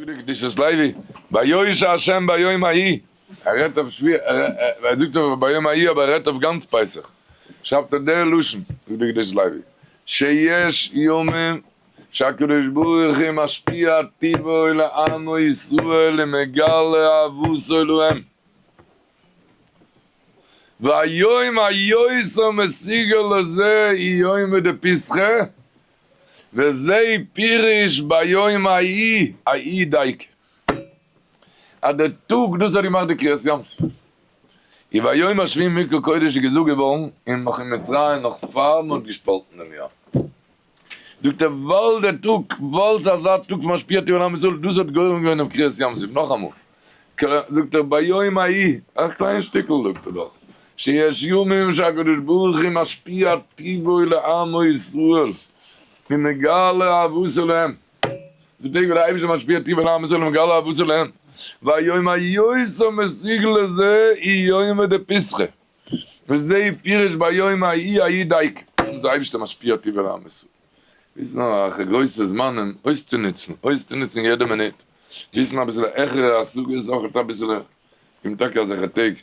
זאגט דער קדושת לוי, ויושע השם ביום ההוא, ער רעדט אויף שביעי, ער זאגט אויף ביום ההוא אבער ער רעדט אויף גאנץ פסח, שרייבט ער דער לשון, זאגט דער קדושת לוי, שיש ימים שהקדוש ברוך הוא משפיע טובו לעמו ישראל ומגלה אהבתו להם, והיום היותר מסוגל לזה הוא יומא דפסחא, וזה פירוש ביום ההוא, ההוא דייקא. אז דער טאג דאס האט געמאכט די קריעת ים סוף. און ביום השביעי מקרא קודש איז געזאגט געווארן און נאך אין מצרים נאך פאר מען האט געשפאלטן דעם ים. זאגט ער ווייל דער טאג ווייל ס'איז אזא טאג פון משפיע טוב על עם ישראל דאס האט גורם געווען דעם קריעת ים סוף. נאכאמאל זאגט ער ביום ההוא, א קליין שטיקל זאגט ער דארט, שיש ימים שהקדוש ברוך הוא משפיע טובו לעמו ישראל ומגלה אהבתו להם, די טעג וואס דער אייבערשטער משפיע טובו לעמו ישראל ומגלה אהבתו להם, והיום היותר מסוגל לזה הוא יומא דפסחא, וזה פירוש ביום ההוא ההוא דייקא, אונזער אייבערשטער משפיע טובו לעמו ישראל. וויסן אזעלכע גרויסע זמנים אויסצונוצן, אויסצונוצן יעדע מינוט, וויסן אביסעלע העכערע השגות אויכעט אביסעלע, עס קומט טאקע אזעלכע טעג,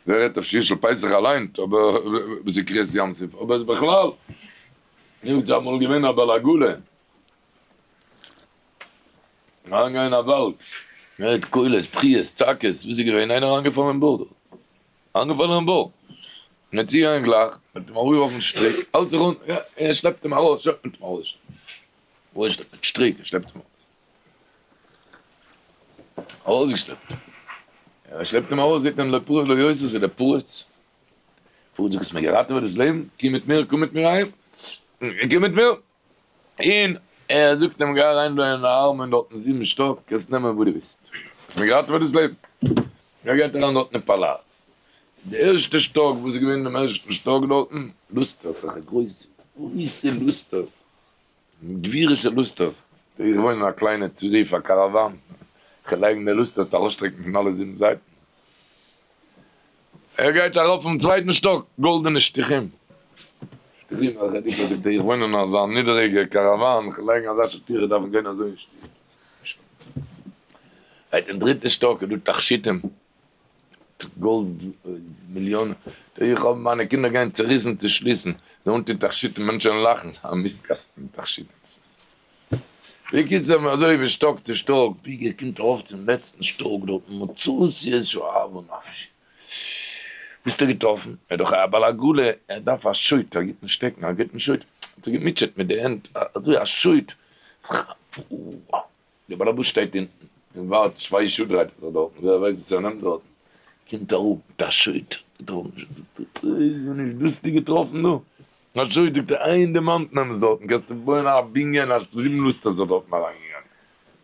ווער רעדט אויף שביעי של פסח אליין, אבער וואס איז קריעת ים סוף, אבער בכלל, נו, ס'איז אמאל געווען א בעל עגלה, אריינגיין אין א וואלד, מ'הערט קולות, בכיות, צעקות, וואס איז געווען? איינער אריינגעפאלן אין בור דארט. אנגעפאלן אין בור. מען האט צוגעגאנגען גלייך, מען האט אים אראפגעווארפן שטריק, האלט זיך אן, יא, ער שלעפט אים ארויס, שלעפט אים ארויס, ארויסשלעפן מיט שטריק, ער שלעפט אים ארויס. ארויסגעשלעפט. ער שלעפט אים ארויס, זעט מען לא פרץ לא יוסף, ס'איז דער פרץ. פרץ זאגט, האסט מיר געראטעוועט דאס לעבן, קום מיט מיר, קום מיט מיר אהיים, קום מיט מיר. און ער זאגט אים גיי אריין דא אין ארמון דארטן זיבן שטאק קענסט נעמען וואס דו ווילסט, האסט מיר געראטעוועט דאס לעבן. ער גייט אריין דארטן אין פאלאץ, די ערשטע שטאק, וואס איז געווען אינעם ערשטן שטאק דארטן? לוסטערס, אזעלכע גרויסע גרויסע לוסטערס, גבירישע לוסטערס, איך וואוין אין א קליינע צריף, א קאראוואן, איך קען לייגן די לוסטערס ארויסשטרעקן פון אלע זיבן זייטן. ער גייט ארויף אויפן צווייטן שטאק, גאלדענע שטיחים, שטיחים וועלכע די זאגט איך וואוין אין אזא נידעריגע קאראוואן, איך לייגן אזא שטיח דארף מען גיין אזוי אין שטיח. גייט אין דריטע שטאק איז דא תכשיטים, גאלד מיליאנען, איך האב מיינע קינדער גייען צוריסן צושליסן, זיי אנטון תכשיטים מענטשען לאכן, א מיסט קאסטן תכשיטים. בקיצור אזוי ווי שטאק צו שטאק ביז ער קומט ארויף צום לעצטן שטאק דארטן מצאתי את שאהבה נפשי. וואס האט ער געטראפן? ער איז דאך א בעל עגלה, ער דארף א שוט, א גוטן שטעקן, א גוטן שוט, האט זיך געמוטשעט מיט די הענט, אזוי א שוט, דער באלעבאס שטייט אונטן און ווארט, צוויי שעה דרייט ער זיך דארטן, ווער ווייסט וואס ער נעמט דארטן, קומט אראפ מיט א שוט, זאגט ער, נישט דאס האסטו געטראפן דא? אזוי זאגט ער, איין דימאנט נעמסט דארטן קענסטו בויען א בנין אז זיבן לוסטערס זאל דארטן אריינגיין,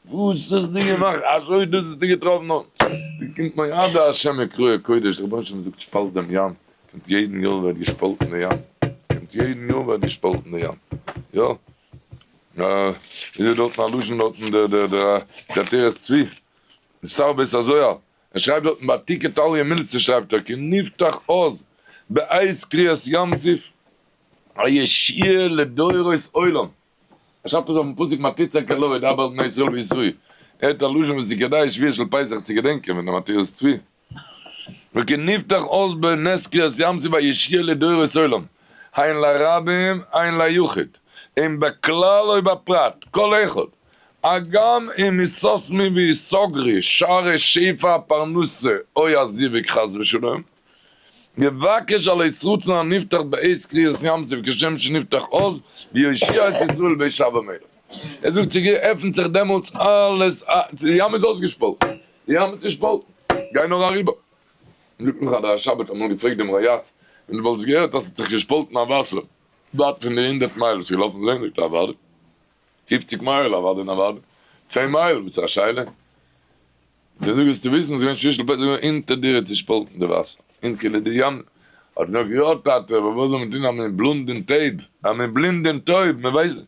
וואס האסטו געמאכט אזוי דאס האסטו געטראפן דארט, ווי קומט מועדי השם מקראי קודש, דער רבונו של עולם זאגט שפאלט דעם ים, קומט יעדן יאר ווערט געשפאלטן די ים, קומט יעדן יאר ווערט געשפאלטן די ים, יא, איז דא דארטן א לשון דארטן דער דער דער עטרת צבי, שר בית הזוהר, ער שרייבט דארטן ביי תיקי תליא מילתא שרייבט ער כי נפתח עוז בעת קריעת ים סוף הישועה לדורות עולם, ער שרייבט עס אויפן פסוק מה תצעק אלי דבר אל בני ישראל ויסעו, ער האט א לשון וואס איז כדאי שביעי של פסח צו געדענקען פון דעם עטרת צבי, וכי נפתח עוז בנס קריעת ים סוף הישועה לדורות עולם, הן לרבים הן ליחיד, הן בכלל או בפרט, כל אחד, הגם אם יסתמו ויסגרו שערי שפע הפרנסה או הזיווג חס ושלום, יבקש על עת רצון הנפתח בעת קריעת ים סוף כשם שנפתח אז ויושיע את ישראל וישב המלך. ער זאגט ס'געעפנט זיך דעמאלטס אלעס, די ים איז אויסגעשפאלטן, די ים איז צושפאלטן, גיי נאר אריבער. זאגט נאך אז דער רשב האט אמאל געפרעגט דעם ריי"צ, ווען דו וואלסט געהערט אז ס'האט זיך געשפאלטן א וואסער ווייט פון די הונדערט מייל וואס איז געלאפן זעהן, זאגט ער אוודאי. פופציג מייל, אוודאי און אוודאי. צען מייל, וואס איז א שאלה? זיי זאגן זאלסטו וויסן, ס'איז געווען שביעי של פסח, אונטער דיר איז צושפאלטן די וואסער, און כאילו די ים, האט געזאגט, יא טאטע, אבער וואס זאל מען טון אז מען איז בלונד און טויב, אז מען איז בלינד און טויב, מען ווייסט נישט.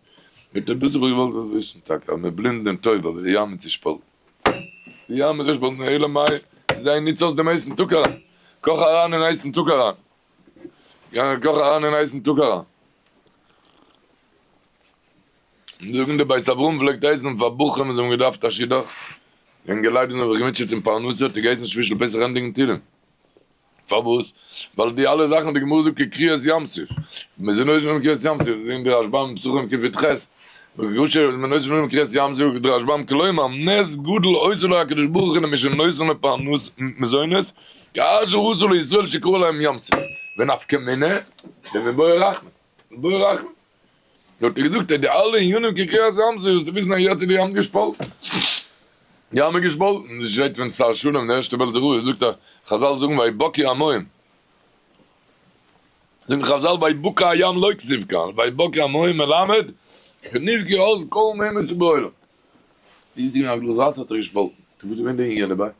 זאגט ער, דאס האב איך געוואלט זאלסט וויסן טאקע, אז מען איז בלינד און טויב, אבער די ים איז צושפאלטן. די ים איז צושפאלטן, אלא מאי, זיי נוץ אויס דעם הייסן טאג אריין, קאך אריין אין הייסן טאג אריין, קאך אריין אין הייסן טאג אריין. זאגן די בית אברהם פלעגט הייסן פאר בחורים וואס האבן געדארפט א שידוך, אינגעלייט וואס האבן זיך געמוטשעט אין פרנסה האט ער געהייסן שביעי של פסח ענדיגן תהילים. פארוואס? ווייל די אלע זאכן די גמרא זאגט כקריעת ים סוף, מזונות פון קריעת ים סוף, זאגן די רשב"ם אין פסחים קי"ח, מזונות פון קריעת ים סוף זאגט די רשב"ם כלומר נס גדול עושה לו הקדוש ברוך הוא למי שנותן לו פרנסה מזונות כאשר עשה לישראל שקרא להם ים סוף, ונפקא מינה דמבעי רחמים, מבעי רחמים. האט ער געזאגט אז די אלע ענינים כקריעת ים סוף זאלסטו וויסן אז יעצט איז די ים געשפאלטן. ים איז געשפאלטן, דאס שטייט פון שר שלום די ערשטע בעלזער רב זאגט אז חזל זאגן ויבקעו המים, זאגן חזל ויבקע הים לא כתיב כאן, ויבקעו המים מלמד שנבקעו אז כל מימות שבעולם. ווי איז געווען א גלאז וואסער האט זיך געשפאלטן, טא וואס איז געווען די ענין דערביי?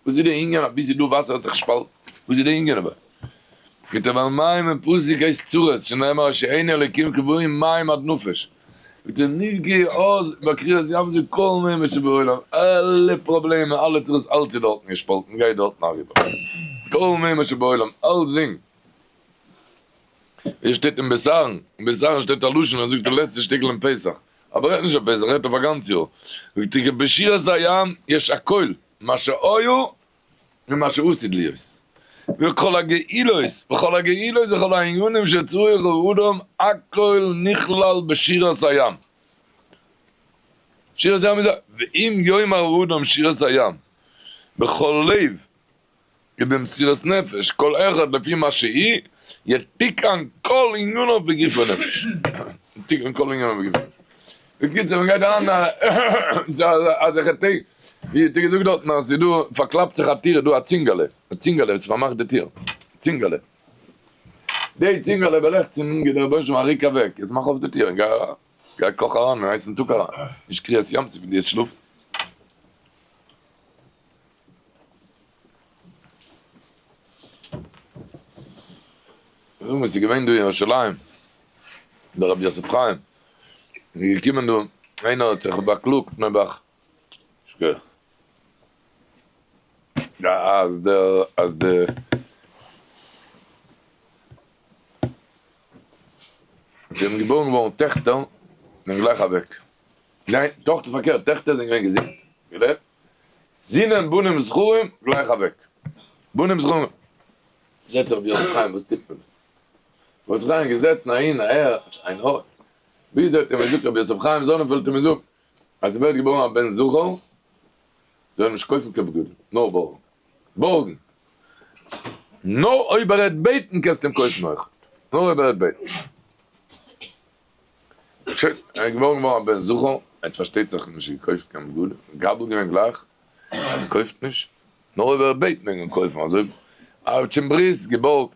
וואס איז די ענין אבי ס'איז דא וואסער האט זיך געשפאלטן? וואס איז די ענין דערביי? זאגט ער ווייל מים אין פסוק הייסט צרות שנאמר הושיעני אלקים כי באו מים עד נפש זאגט ער נבקעו אז בקריעת ים סוף כל מימות שבעולם אלע פראבלעמען אלע צרות אלץ איז דארטן געשפאלטן גיי דארטן אריבער כל מימות שבעולם אלצדינג ווי עס שטייט אין בית אהרן, אין בית אהרן שטייט א לשון ער זאגט די לעצטע שטיקל אין פסח אבער רעדט נישט אויף פסח רעדט אויף א גאנץ יאר זאגט ער בשירת הים יש הכל מה שהיה ומה שעתיד להיות, וכל הגאולות, וכל הגאולות וכל הענינים שצריך האדם הכל נכלל בשירת הים. שירת הים איז א, ואם יאמר האדם שירת הים בכל לב ובמסירת נפש כל אחד לפי מה שהיא, יתוקן כל עניניו בגוף ונפש. יתוקן כל עניניו בגוף ונפש. בקיצור מען גייט אריין אזעלכע טעג, ווי האט ער געזאגט דארטן אז ס'איז דא, פארקלאפט זיך א טיר איז דא א צינגעלע, א צינגעלע וואס פארמאכט די טיר, צינגעלע, די צינגעלע וויל איך צינדן, גיט דער רבונו של עולם א ריק אוועק, יעצט מאך אויף די טיר און גיי אריין, גיי קאך אריין אין הייסן טאג אריין, נישט קריעת ים סוף ווי דו וועסט שלאפן. זאג מיר, ס'איז געווען דא אין ירושלים ביי רבי יוסף חיים, איז געקומען דא איינער האט זיך באקלאגט נעבעך, אז דער אז די זיי האבן געבוירן געווארן טעכטער זענען גלייך אוועק, ניין טאכטער פארקערט טעכטער זענען געווען געזונט, געלעבט, זינען בנים זכרים גלייך אוועק, בנים זכרים, זעצט זיך רבי יוסף חיים וואס טוט מען דא? רבי יוסף חיים געזעצן אהין אהער איין ארט, ביז האט אים געזאגט רבי יוסף חיים זאנענפעלד האט אים געזאגט אז ס'ווערט געבוירן א בן זכר זאל ער נישט קויפן קיין בגדים נאר בארגן, בארגן, נאר אויב ער וועט בעטן קענסטו אים קויפן אויכעט, נאר אויב ער וועט בעטן. שוין, ער איז געבוירן געווארן א בן זכר, ער האט פארשטייט זיך נישט געקויפט קיין בגדים, מקבל געווען גלייך אז ער קויפט נישט, נאר אויב ער בעט מעג מען קויפן, אזוי האט צום ברית געבארגט,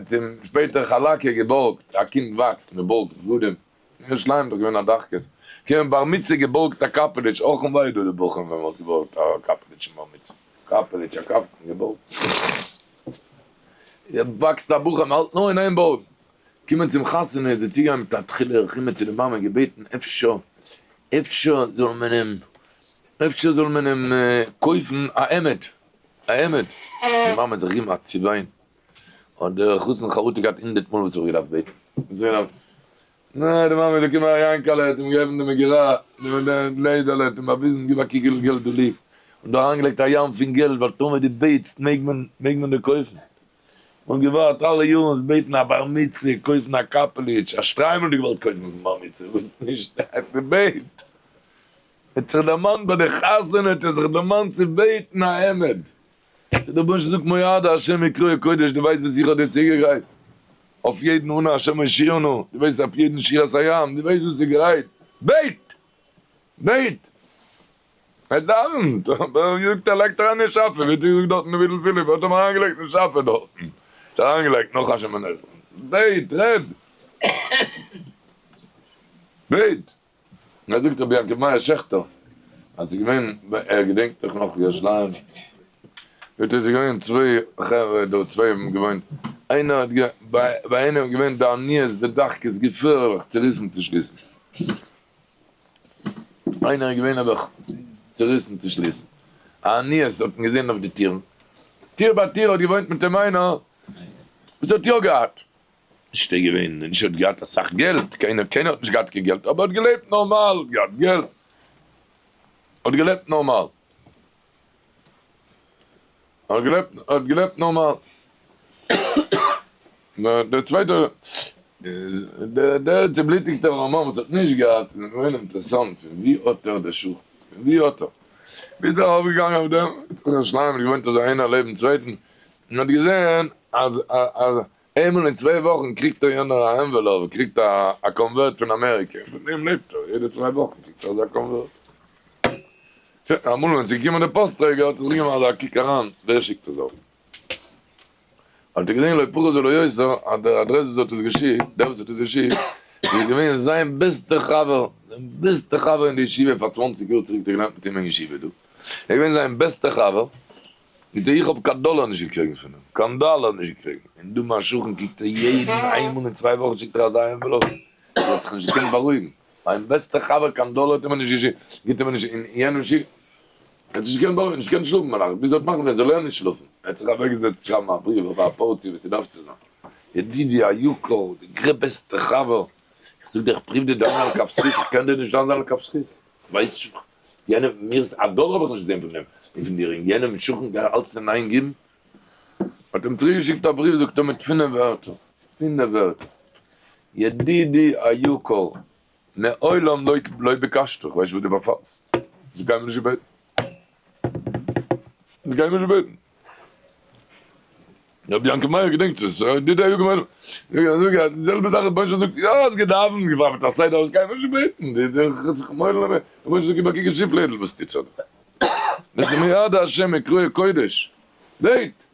צום שפעטער חאלאקע געבארגט, א קינד וואקסט מען בארגט בגדים, אין ירושלים איז דאך געווען א דחקות, קומען בר מצוה געבארגט א קאפעליטש, אויך אין וויי דא די בחורים ווען מען האט געבארגט א קאפעליטש אין בר מצוה, קאפעליטש א קאפטן געבארגט, וואקסט א בחור מען האלט נאר אין איין בארגן, קומען צום חתונה איז ער צוגעגאנגען מיט א דחילו ורחימו צו די מאמע געבעטן אפשר אפשר זאל מען אים אפשר זאל מען אים קויפן א העמד, א העמד, די מאמע האט זיך געגעבן א צעוויין, האט דער חתן חרטה געהאט הונדערט מאל וואס איך האב געדארפט בעטן, נא, די מאמע איז געקומען א יענקעלע האט אים געעפנט די מגירה, די לעדעלע האט אים באוויזן גיב א קוק וויפיל געלט דא ליגט, און דא אריינגעלייגט א ים פון געלט ווייל טאמער דו בעטסט מעג מען מעג מען דיר קויפן, און געווארט אלע יארן עס בעטן א בר מצוה קויפן א קאפעליטש, א שטריימל האט געוואלט קויפן פון בר מצוה וואס נישט, ער האט געבעט. ער האט זיך דערמאנט ביי די חתונה האט ער זיך דערמאנט צו בעטן א העמד, דער רבונו של עולם זאגט מועדי השם מקראי קודש, דו ווייסט וואס איך האב דיר צוגעגרייט? אויף יעדן אנא השם הושיענו, דו ווייסט אויף יעדן שירת הים, דו ווייסט וואס איז גרייט, בעט! בעט! ער דאווענט, אבער ער זאגט ער לייגט אריין אין שאפע, ווי האט ער געזאגט דארטן ווידל פיליפ, ער האט אים אריינגעלייגט אין שאפע דארטן, האט אריינגעלייגט נאך א שמונה עשרה, בעט, רעד! בעט! און ער זאגט רבי יעקב מאיר שעכטער אז ס'איז געווען, ער געדענקט דאך נאך ירושלים, זאגט ער ס'איז געווען צוויי חברה דארט, צוויי האבן געוואוינט, איינער האט גע, ביי איינעם איז געווען די עניות די דחקות געפערליך צוריסן צושליסן, איינער איז געווען נעבעך צוריסן צושליסן, א עניות האט מען געזען אויף די טירן, טיר ביי טיר האט געוואוינט מיט אים איינער וואס האט יא געהאט. נישט ער געווען, נישט ער האט געהאט אסאך געלט, קיינער קיינער האט נישט געהאט קיין געלט, אבער ער האט געלעבט נארמאל, געהאט געלט, האט געלעבט נארמאל. האט געלעבט האט געלעבט נארמאל. דער צווייטער דער צעבלוטיגטער ארעמאן וואס האט נישט געהאט איז געווען אינטערעסאנט פון ווי האט ער די שוך פון ווי האט ער ווי איז ער ארויפגעגאנגען אויף דעם ירושלים האט געוואוינט אזוי איינער לעבן צווייטן און האט געזען אז אז איינמאל אין צוויי וואכן קריגט ער יענער א envelope קריגט א קאנווערט פון אמעריקע פון דעם לעבט ער יעדע צוויי וואכן קריגט ער אזא קאנווערט. שוין, אמאל ווען ס'איז געקומען דער פאסט טרעגער האט ער זיך געגעבן אזא קוק אריין ווער שיקט עס אויף. האט ער געזען לא פחות ולא יותר אז דער אדרעס וואס האט עס געשיקט, דער וואס האט עס געשיקט, איז געווען זיין בעסטער חבר, זיין בעסטער חבר אין די ישיבה פאר 20 יאר צוריק האט ער געלערנט מיט אים אין ישיבה דא, ער איז געווען זיין בעסטער חבר, זאגט ער איך האב קיין דאלער נישט געקריגן פון אים, קיין דאלער נישט געקריגן, און דא מיין שכן קוקט ער יעדן איינמאל אין צוויי וואכן שיקט ער אזא envelope, ער האט זיך נישט געקענט בארואיגן. מיין בעסטע חבר קיין דאלער האט ער מיר נישט געשיקט, גיבט ער מיר נישט און יענעם שיקט, ער האט נישט געקענט בארואיגן, נישט געקענט שלאפן ביינאכט, ביז ער האט מחליט געווען זאל ער נישט שלאפן, ער האט זיך אוועקגעזעצט שרייבן א בריוו אויף א פארציע ווי ס'דארף צו זיין, ידידי היקר, די גרעבעסטע חבר, איך זאג דיר איך פריוו דיר דן זיין לכף זכות, איך קען דיר נישט דן זיין לכף זכות, ווייסט נישט, יענעם, מיר איז א דאלער האב איך נישט געזען פון דעם, און פון דיר און יענעם שכן גיי אלץ אין איין גיבן, האט אים צוריק געשיקט א בריוו זאגט ער מיט פינף ווערטער, פינף ווערטער, ידידי היקר, מעולם לא לא ביקשת, איך ווייס נישט וואס דו באפאלסט, האסט קיינמאל נישט געבעטן, האסט קיינמאל נישט געבעטן, רבי יעקב מאיר געדענקט עס, ידידי היקר מעולם, זאג איך, די זעלבע זאך רבונו של עולם זאגט, יא האסט געדאווענט, געפראוועט א סדר, האסט קיינמאל נישט געבעטן, די רבונו של עולם זאגט, גיב א קוק אין שופלעדל וואס טוט זיך דא, דאס איז מיד השם מקראי קודש, בעט!